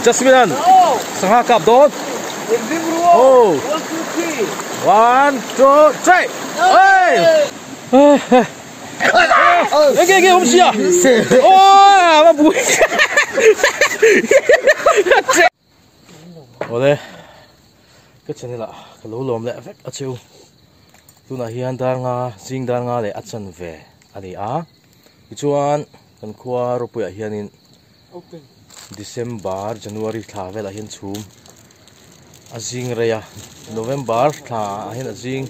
Jasmine an sangha kap dawn. Oh. One, two, three. Hey! Enge enge awm sia. Oh, a bui. Awle ka channel ah ka lo lawm leh vek a cheu. Tunah hian dar nga zing dar nga leh a chanve a ni a. Tichuan kan khua ropuiah hianin December January thla velah hian chhum a zing rei a November thla ah hian a zing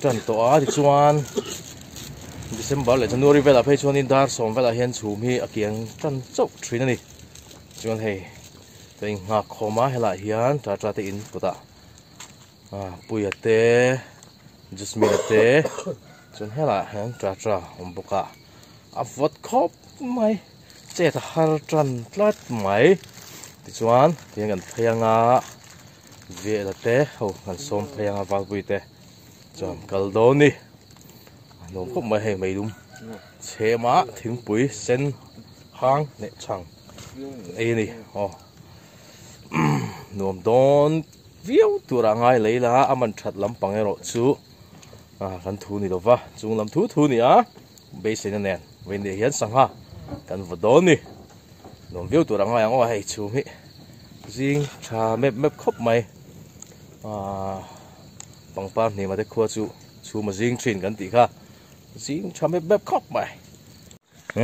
tan tawh a tichuan December leh January velah phei chuanin dar sawm velah hian chhum hi a kiang tan chauh thin a ni chuan hei ka inghak khawm a helaiah hian tata te in kawtah Puia te Jasmine te chuan helaiah hian tata awm bawk a a vawt khawp mai chet a har tan tlat mai tichuan tihian kan phei anga vela te ho kan sawm phei anga valpui te chuan kal dawn a ni a nuam khawp mai hei meilum chhema thingpui sen hang leh chhang ei a ni aw nuam dawn viau tur a ngai lei la a man that lampang erawh chu ah kan thu ni lova chung lam thu thu ni a beiseina nen vawiin hian sangha kan vaw dawn a ni nuam viau tur a ngai ang aw hei chhum hi zing tha mep mep khawp mai ah pangpar hnima te khua chu chhum a zing thin kan tih kha zing tha mep mep khawp mai.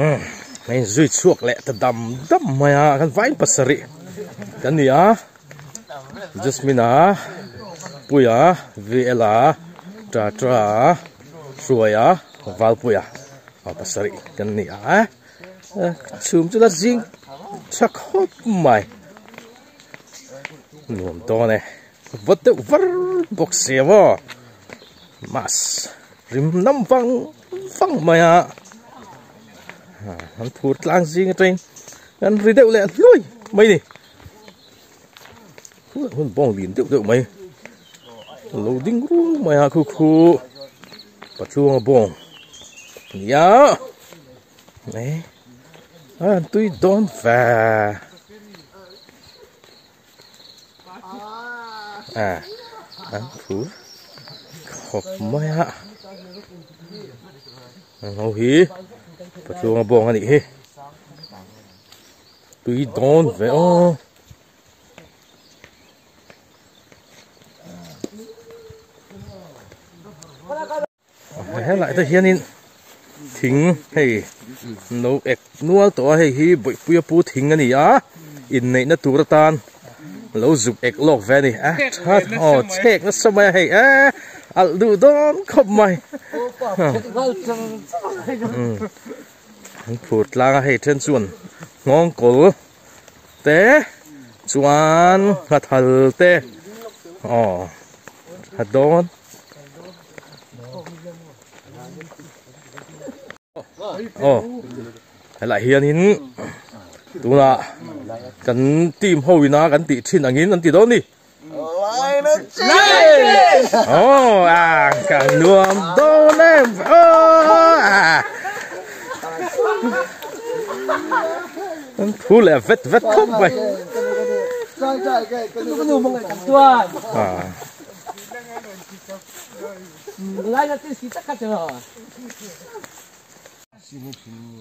Umm hei zui chhuak leh ta dam dam mai a kan vain pasarih kan ni a Jasmine a Puia VL a Tatra a Hruaia Valpuia aw pasarih kan ni a chhum chu la zing tha khawp mai nuam dawn e vawt deuh var bawk si a maw mass rim nam vang vang mai a an phur tlang zing atangin an ri deuh leh hluai mai a ni hun bawng lin deuh deuh mai a lo ding rual mai a khu khu patluanga bawng a ni a an tui dawn ve. À an phur khawp mai a an ho hi patluanga bawng a nih hi tui dawn ve aw. Helai te hianin thing hei no ek nual tawh a hei hi bawihpuia pu thing a ni a inneihna tur atan lo zuk ek lawk ve a ni a tha aw chhek nasa mai a hei e alh duh dawn khawp mai an phur tlang a hei then chuan nghawng kawl te chuan nghathal te aw a dawn. Aw helaiah hianin tunah kan team ho ina kan tih thin angin an ti dawn a ni. Aw a ka nuam dawn em aw a an thu leh vet vet khawp mai.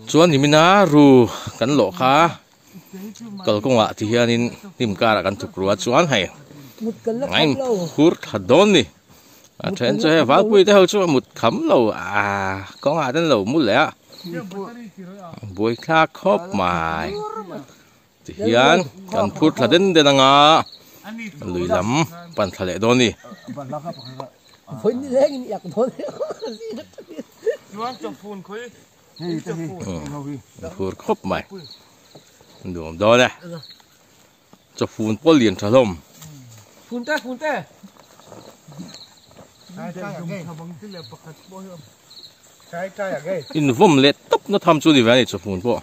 Chuan nimina ru kan lawh kha kalkawngah ti hianin hnim karah kan thuk ru a chuan hei a inphur thla dawn ni a then chu hei valpui te ho chu a mut kham lo a kawngah te an lo mu leh a buaithlak khawp mai. Tihian kan phur thla den den anga lui lam pan thla leh dawn a ni. Phur khawp mai nuam dawn e chawfun pawh lian tha hlawm. Invawm leh tawp na tham chu ni ve a ni chawhmun pawh.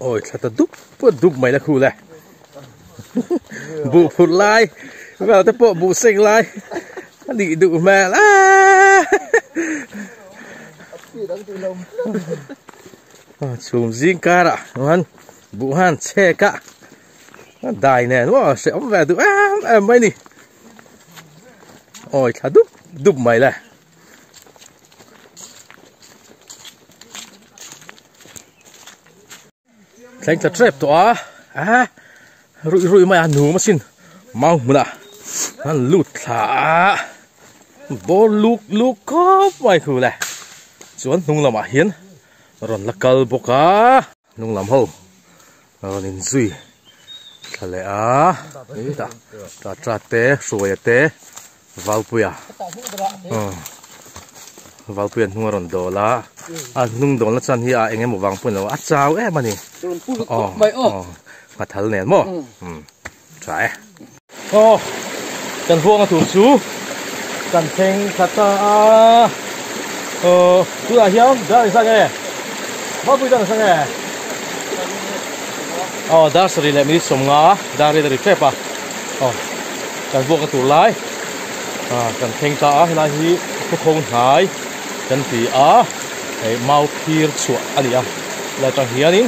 Awi thla ta dup dup mai la khu le. Buh phurh lai vel te pawh buh seng lai a nih duh hmel a. Chhum zing karah chuan buh han chhek a dai nen maw hrehawm ve duh em em mai a ni. Awi thla dup dup mai le. Thleng tla tep tawh a a ruih ruih mai a num asin mau hmunah an lut thla a ball luk luk khawp mai khu le chuan hnung lamah hian rawn la kal bawk a hnung lam ho rawn in zui thla leh a hetah tata te hruaia te Valpuia Valpuia hnung a rawn dawl a a hnung dawl na chan hi a eng emaw vang pawh ni lo a chau em a ni aw aw nghathal nen maw umm tha e aw kan huanga tur chu kan thleng thla ta a aw tunah hian dar engzah nge Valpui dar engzah nge aw dar sarih leh minute sawmnga dar riat a ri tep a aw. Kan vuak a tur lai ah kan thleng ta a helai hi khawkhawng hnai kan ti a hei mau phir chhuah a ni a helai atang hianin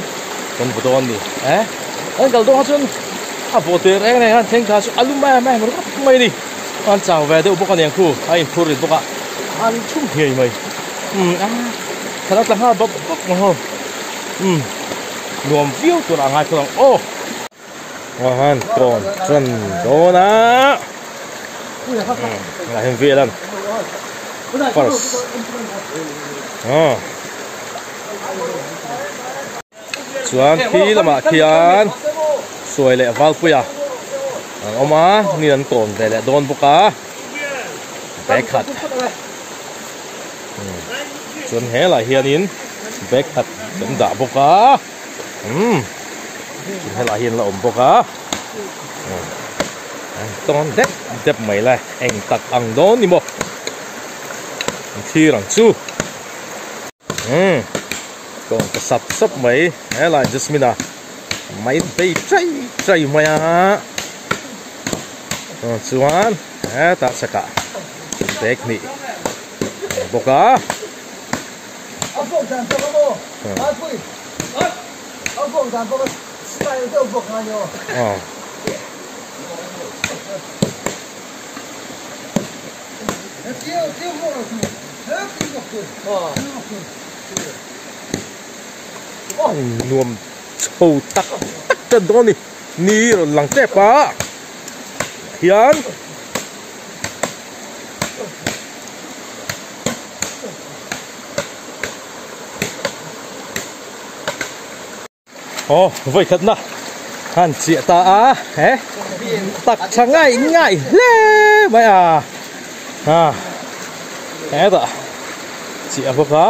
kan vaw dawn a ni e kan kal dawn kha chuan a vaw tir reng reng a thleng kha chu a lum em em ringawt mai a ni an chau ve deuh bawk a niang khu a inphur rit bawk a an thum ngei mai umm a thla tla nghal bawp bawp ang ho umm nuam viau tur a ngai phawt ang aw. Han tawn tan dawn a ah hian vel a first ah chuan khi lamah khian suai leh valpuia an awm a ni an tawn ve leh dawn bawk a bag khat chuan helaiah hianin bag khat kan dah bawk a. Umm chu helaiah hian la awm bawk a an tawn dep dep mai le eng tak ang dawn ni maw an thlir ang chu umm tawn ta sap sap mai helai Jasmine a mai bei chai chai mai a chuan hetah chhakah bag hnih bawk a. Nuam chho tak tak tan dawn a ni ni rawn lang tep a hian. Aw vawi khatna han chiah ta a he tak tha ngai ngai hle mai a ha hetah chiah bawk a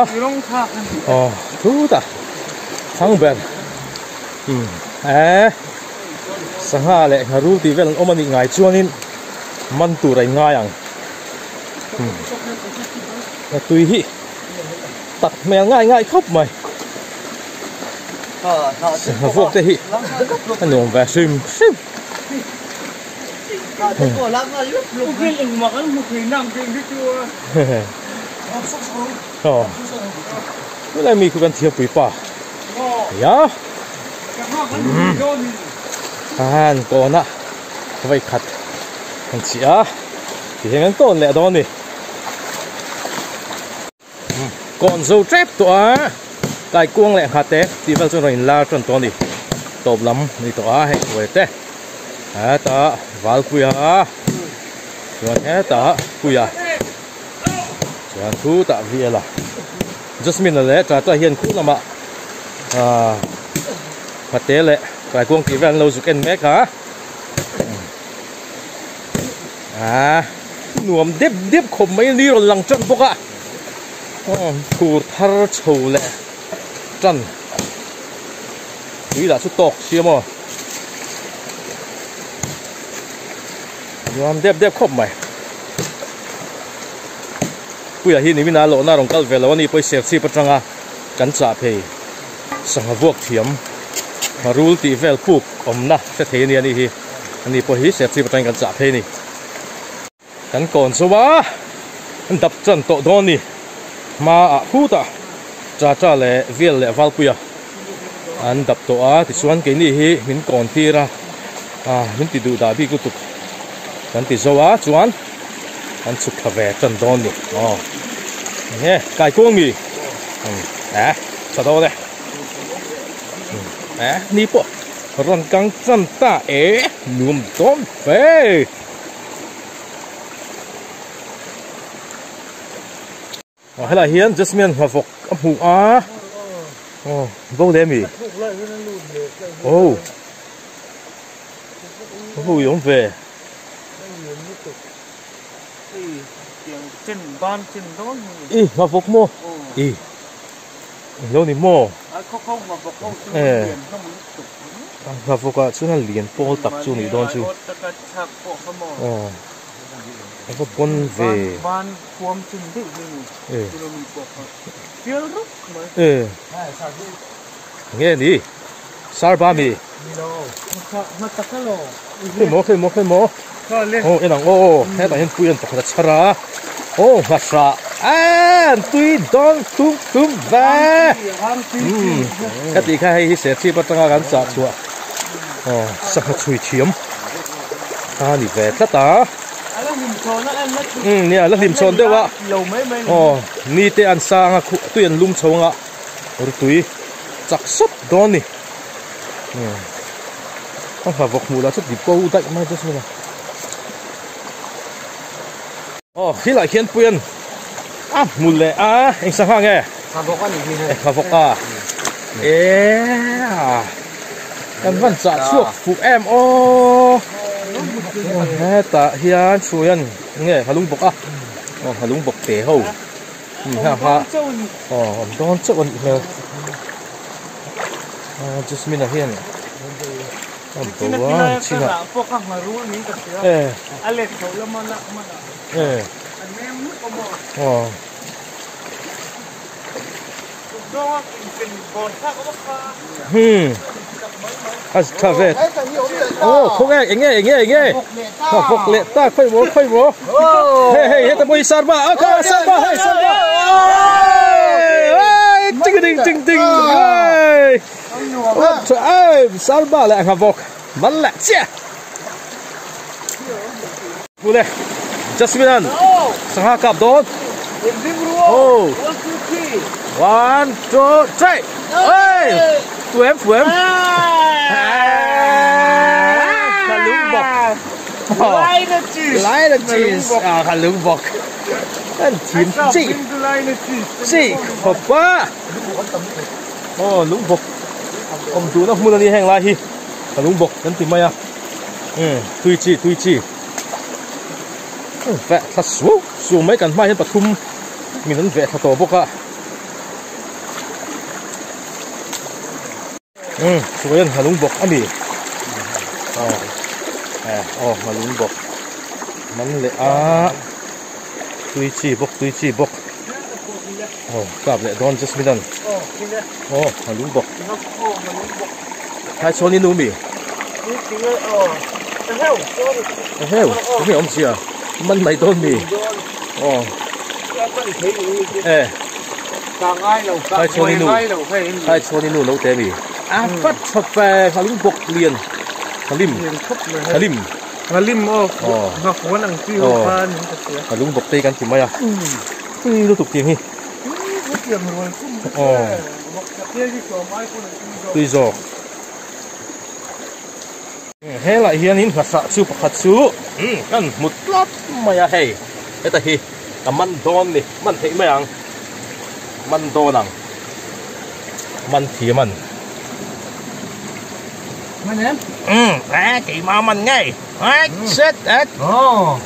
aw chutah thlang ber umm he sangha leh ngharul tih vel an awm a nih ngai chuanin man tur a inngai ang. A tui hi tak hmel ngai ngai khawp mai sangha vuak te hi a nuam ve hrim hrim aw helai mi khu kan thiampui pa nia an kawn a vawi khat an chhiah a. Tihian kan kawn leh dawn a ni. Kawn zo tep tawh a, kaikuang leh nghate tih vel chuan rawn inlar tan tawh a ni. Tawp lam a ni tawh a, hei hruai te hetah Valpuia chuan hetah Puia chuan khutah Viela Jasmine leh Tata hian khu lamah ah nghate leh kaikuang tih vel an lo zuk en mek a. Aaa nuam dep dep khawp mai ni rawn lang tan bawk a aw thur thar chho leh tan tui lah chu tawk sia maw nuam dep dep khawp mai puia hi nimin a lawhna rawn kal ve lo a ni pawisa chhip atanga kan chah phei sangha vuak thiam rul tih vel puk awmna hre thei a nia ni hi. Ani pawh hi Serchhip atangin kan chah phei a ni. Kan kawn zo a, an dap chan tawh dawn ni. Hma ah khutah Tata leh Vial leh Valpuia an dap tawh a, tichuan keini hi min kawn tir a, ah min ti duh dah bik lutuk kan ti zo a, chuan an chhuk thla ve tan dawn ni. Aw enge kaikuang mi? Umm eh tha dawn e. Eh ni pawh rawn kang tan ta e, nuam dawn ve. Aw helai hian Jasmine hmavawk a hmuh a aw bo leh ami aw ho i awm ve i hmavawk maw i lo ni maw hmavawk ah chuan a lian pawl tak chu nih dawn chu. Aw a va pawn ve e nge ni sarba mi khoi maw khoi maw khoi maw aw en ang aw hetah hian pui an pakhat a chhar a aw hmasa an tui dawn thum thum ve umm heti kha hei hi serchhip atanga kan chah chhuah aw sangha chhui thiam. A ni ve tlat a. Umm nia la hlim chhawn deuh a. Aw ni te an sang a tui an lum chho anga rutui chak sawp dawn ni. Umm a hna vawk hmuh lah chu ti bo daih mai chu a. Aw khilai khian puian a hmu leh a eng sangha nge? Hna vawk a nih hi. Hna vawk a. Eaa. Kan van chah chhuak fuh em aw hetah hian chhuian nge halung bawk a aw halung bawk te ho ha ha aw awm dawn chauh a nih hmel aw Jasmine-a hian a bo a chinah e e aw. Hmm a tha ve aw khawnge enge enge enge a vawk leh ta khawi maw khawi maw hei hei heta pawh hi sarba a kha sarba hei sarba ei ting ding ting ding ei ei sarba leh a vawk man leh chiah Ule Jasmine an sangha kap dawn. Oh. One, two, three. Hey! Fuem fuem. Khalung bawk. Lai na cheese. Ah khalung bawk. An thim chi. Chi khawpa. Oh lung bawk. Awm duhna hmun ani heng lai hi. Khalung bawk kan ti mai a. Umm tui chi tui chi veh thla suau suau mai kan hmaah hian pathum min an veh thla tawh bawk a umm chuai an nghalung bawk a ni aw aw nghalung bawk man leh a tui chi bawk tui chi bawk aw kap leh dawn jasmine an aw nghalung bawk. Thaichhawn i nu mi? Eheu, enge awmzia? Man mai dawn mi? Aw. E. Thaichhawn i nu. Thaichhawn i nu lo te mi? A vat tha fe, Nghalim bawk lian. Nghalim. Nghalim. Nghalim aw. Nghakuan ang chi ho kha ni ka hria. Nghalung bawk te hi kan ti mai a. Tui lutuk tiang hi. Aw. Tui zawk. Helai hianin hnasah chu pakhat chu kan hmu tlat mai a hei heta hi a man dawn ni man theih mai ang man dawn ang man thiam an Man em? A keimah man ngei a set at aw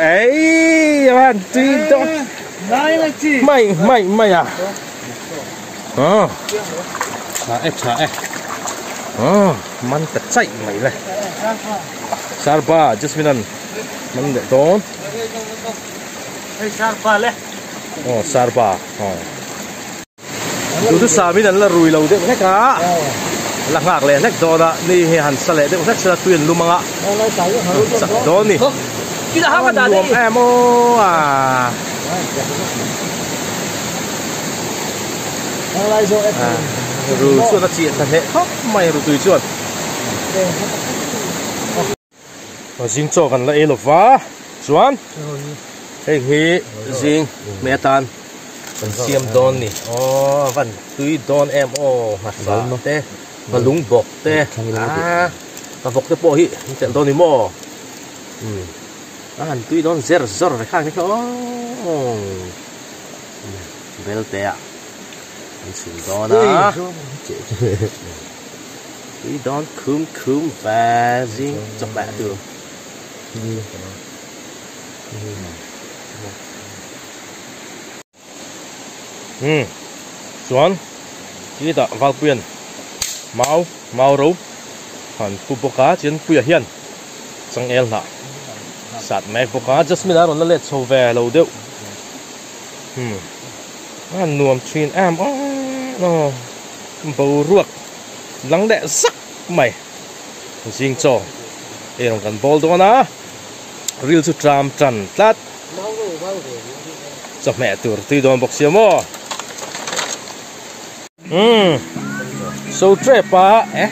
ei a han tui dawn mai mai mai a. Aw tha e tha e aw man ta chaih mai le sarba jasmine an man leh dawn hei sarba le aw sarba aw duhthusam in an la rui lo deuh hlek a. La nghak leh hlek dawn a, ni hi han sa leh deuh hlek sela tui an lum anga chak dawn ni. A nuam em aw a. Ru chuan a chiah thla hneh khawp mai ru tui chuan. Zing chaw kan la ei lova chuan hei hi zing hmeh atan kan siam dawn ni aw van tui dawn em aw nghatla te balung bawk te a ka vawk te pawh hi an telh dawn ni maw umm a han tui dawn zer zawr ve khang te kha aw bel te ah an chhum dawn a. Tui dawn khum khum ve zing chawhmeh tur. Umm chuan kitah Valpuia'n mau mau ro han pu bawk a chuan Puia hian changel hnah sat mek bawk a Jasmine a rawn la let chho ve lo deuh umm a nuam thin em aw. Boruak lang leh zak mai zing chaw eirawng kan bawl dawn a, ril chu tram tan tlat chawhmeh tur tui dawn bawk sia maw umm so trap a eh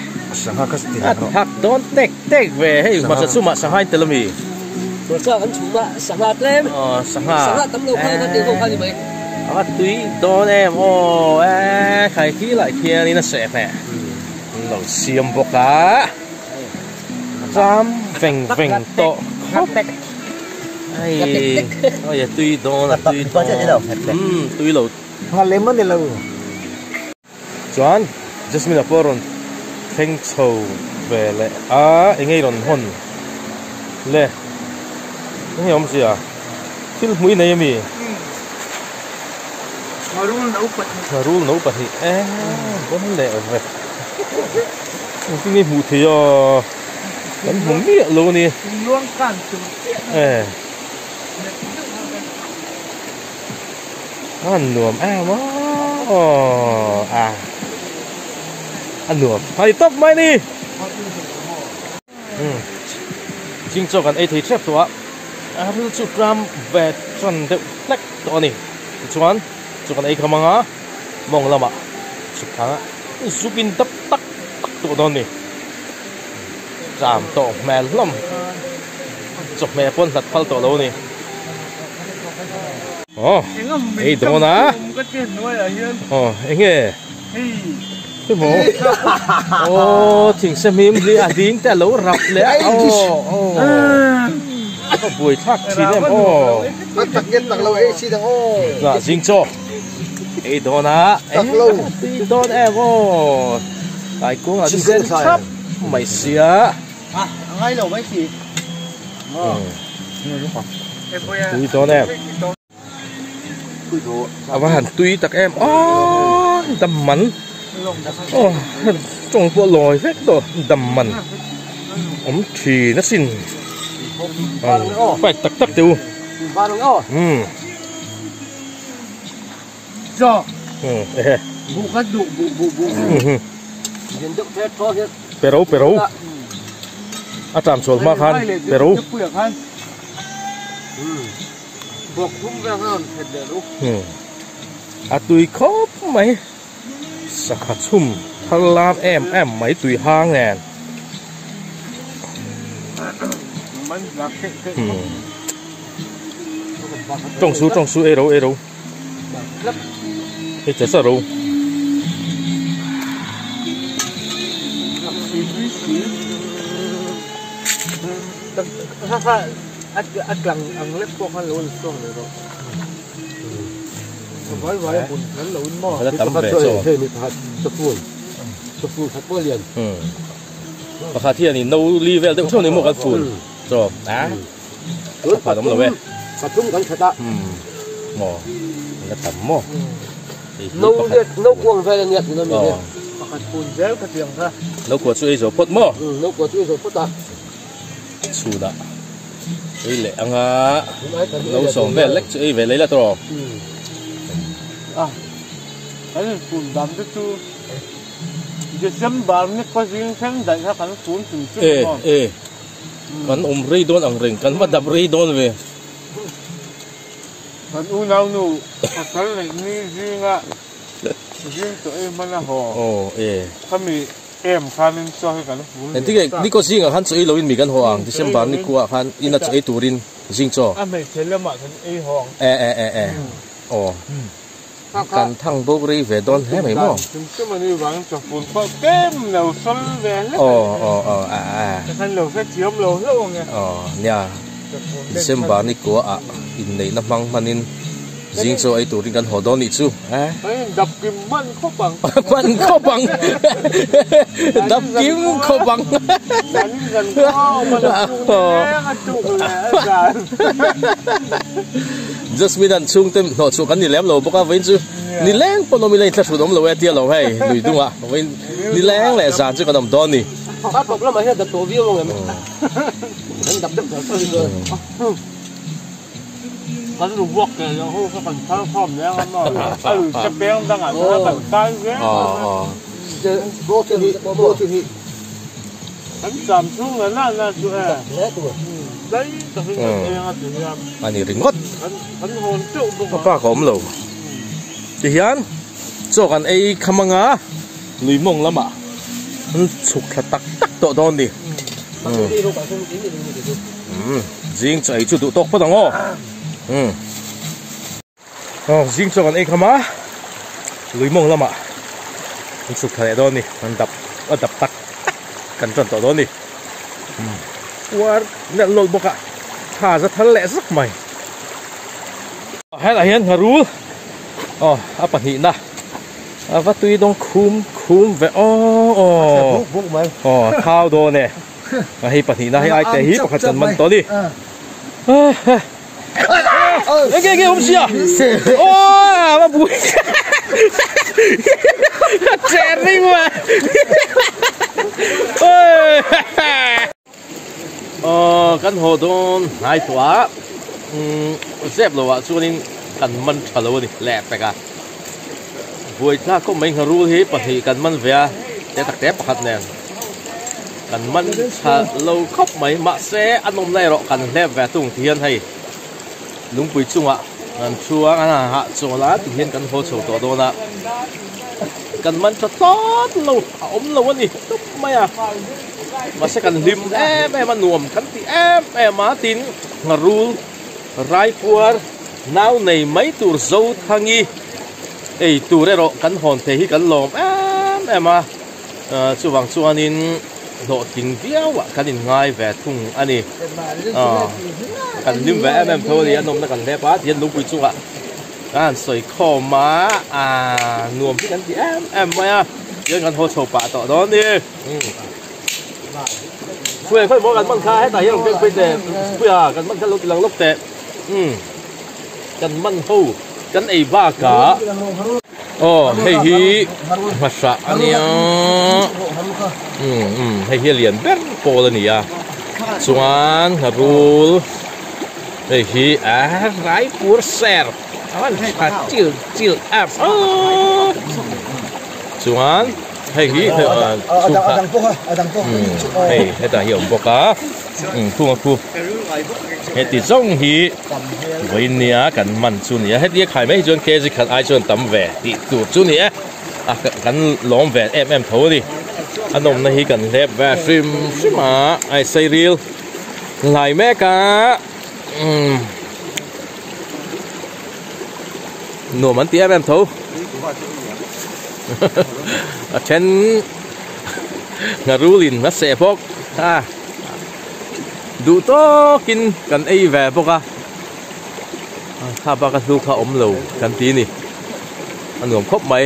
a thak dawn tek tek ve hei hmasa chumah sangha in tel ami sangha tlem sangha tam lo kha kha tih ho kha ni mai. A tui dawn em aw e khai khi lai khianin a seh hmeh an lo siam bawk a ram veng veng tawh khawp hei oi a tui dawn a tui dawn umm tui lo chuan Jasmine a pawh a rawn thleng chho ve leh a eng nge i rawn hawn le eng nge awmzia thil hmuh i nei ami ngharul no pahnih e bawn leh vek engtin nge i hmuh theih a kan hmu miah lo a ni e. A nuam em a aw a a nuam a ni tawp mai a ni umm ching chaw kan ei thei tep tawh a a ril chu ram ve tan deuh hlek tawh a ni tichuan chu kan ei kham ang a mawng lamah chhuk thang a zuk in dap tak tak tawh dawn a ni tram tawh hmel hlawm. Chawhmeh pawn hlat phal tawh lo a ni. Aw, ei dawn a. Aw, eng nge? Hemaw? Aw, thing se hmim hi a ding te a lo rap leh a. Aw, aw. A buai thlak thin em aw. A tak nge tak lo ei si dang aw. Tunah zing chaw ei dawn a. Tak lo. Tui dawn em aw. Tlai kung a sen thlap mai sia. A ngai lo mai si. Tui dawn em? A va han tui tak em aw dam man aw tawng pawh lawi vek tawh dam man awm thin asin fight tak tak teh u umm Pero pero a tlan chhual hma khan pero a tui khawp mai sangha chhum thar lam em em mai tui hang nen tawng su tawng su ei ro ei ro. Hei che sa ro. A tlang ang lek pawh khan lo in sawn leh rawh. Vai vai a bun kher lo in maw. A tam ve chaw. Hei mi pakhat chawfun chawfun khat pawh lian. Pakhat hian in no li vel deuh theuh ni maw kan fun chaw a. Tun awm lo e. Pathum kan that a. Maw. La tam maw. No let no kuang vel ania tuna mi hi. Pakhat kun zel ka tiang kha. No kua chu ei zo phawt maw. No kua chu ei zo phawt a. Chhunah ei leh anga no sawm vel lek chu ei ve lei la tawh. A. Kan in kun dam te chu. December ni khaw zing thleng daih kha kan fun hrim hrim E e kan awm rei dawn ang reng kan va dap rei dawn ve. Kan unaunu pasal neih ni zinga zing tawh ei hman a haw. Aw e. Khami em khanin chaw hi kan fun ve Engtin nge ni kaw zingah khan chaw ei loin mi kan haw ang December ni khuaah khan ina chaw ei turin zing chaw. A hmeichhe lamah kan ei haw ang. E e e e aw. Kan thang bawk rei ve dawn hle mai maw? Aw nia December ni kua ah inneihna hmang hmanin zing chaw ei turin kan haw dawn nih chu eh. Hman khawp ang dap kim khawp ang. Jasmine an chhungte hnawh chhuah kan ni lem lo bawk a, vawiin chu nileng pawn awm ila inthlahrun awm lo e tia lo hei lui dungah vawiin nileng leh zan chu kan awm dawn a ni. A tawp lamah hian dap tawh viau ang em? Kan dap deuh thar thar hi chuan. Kan lu buak keh loh ho kha kan thar khawm leng a maw? A lui te peng dangah chuan kan kai zel a. Kan cham chhung la na na chu e. Tlai takin kan eng a ti hian. A ni ringawt. Kan hawn teuh bawk a. Ka pa ka awm lo. Tihian chaw kan ei kham anga lui mawng lamah an chhuk thla tak tak tawh dawn ni. Zing chaw ei chu duh tawk phawt ang aw. Aw zing chaw kan ei kham a lui mawng lamah an chhuk thla leh dawn a ni an dap a dap tak tak kan tan tawh dawn a ni uar nelh lawlh bawk a tha za thar leh zak mai helaiah hian ngharul aw a pahnihna a va tui dawng khum khum ve aw aw aw thau dawn e a hei pahnihna hei aite hi pakhat kan man tawh a ni. Enge enge awm sia. Oh, ma bui. Cher ni ma. Oi. Oh, kan haw dawn hnai tawh a. Um, zep lo ah chuanin kan man tha lo ani leh pek a. Buai thlak khawp mai ngharul hi pahnih kan man ve a, te tak te pakhat nen. Kan man tha lo khawp mai mahse a nawmna erawh kan hlep ve tung ti hian hei lungpui chungah kan thu a kan han hah chawl a ti hian kan haw chho tawh dawn a kan man tha thlawt lo a awm lo a ni tawp mai a mahse kan hlim em em a nuam kan ti em em a tin ngharul raipuar nau nei mai tur Zothangi ei tur erawh kan hawn thei hi kan lawm em em a. Chuvang chuanin hlawhtling viauah kan inngai ve thung a ni. Kan hlim ve em em tho a ni, a nawmna kan hlep a, tihian lungpui chungah kan han sawi khawm a, nuam hi kan ti em em mai a, tihian kan haw chho pah tawh dawn a ni. Khawi khawi maw kan man kha hetah hian rawn keng phei teh, Puia kan man kha lo ti lang lawk teh. Kan man ho kan ei bakah. Aw hei hi hmasa a nia umm umm hei hi a lian ber pawl a ni a chuan ngharul hei hi a raipur ser a van tha chil chil ap chuan hei hi hei hetah hi a awm bawk a umm khung a khu heti zawng hi. Vawiin nia kan man chu nia hetia khai mai hi chuan kg khat ai chuan tam ve tih tur chu ni e a kan lawm ve em em tho a ni a nawmna hi kan hlep ve hrim hrim a a sei ril hlai mek a umm nuam an ti em em tho a then ngharulin a seh bawk a. Duh tawkin kan ei ve bawk a, kha bak a hlu kha awm lo kan ti ni, a nuam khawp mai.